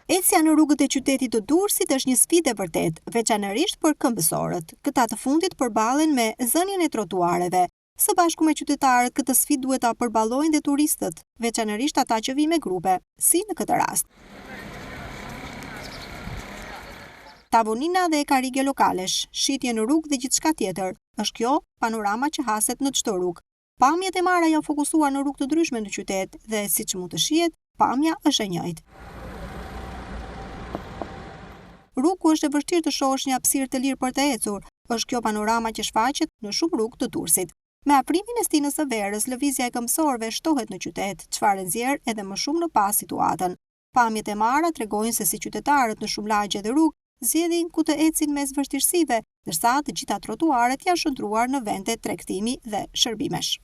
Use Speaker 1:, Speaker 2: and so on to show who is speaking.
Speaker 1: Ecja në rrugët e qytetit të Durrësit është një sfidë e vërtetë, veçanërisht për këmbësorët. Këta të fundit përballen me zënien e trotuareve. Së bashku me qytetarët, këtë sfidë duhet ta përballojnë dhe turistët, veçanërisht ata që vijnë me grupe, si në këtë rast. Tavolina dhe karrige lokalesh, shitje në rrugë dhe gjithçka tjetër, është kjo panorama që haset në çdo rrugë. Pamjet e marra janë fokusuar në rrugë të ndryshme në qytet dhe siç mund të shihet, pamja është e njëjtë. Rrugë ku është e vështirë të shohësh një hapësirë të lirë për të ecur, është kjo panorama që shfaqet në shumë rrugë të Durrësit. Me afrimin e stinës së verës, lëvizja e këmbësorëve shtohet në qytet, çfarë nxjerr edhe më shumë në pah situatën. Pamjet e marra tregojnë se si qytetarët në shumë lagje dhe rrugë zgjedhin ku të ecin mes vështirësive, ndërsa të gjitha trotuaret janë shndërruar në vende tregtimi dhe shërbimesh.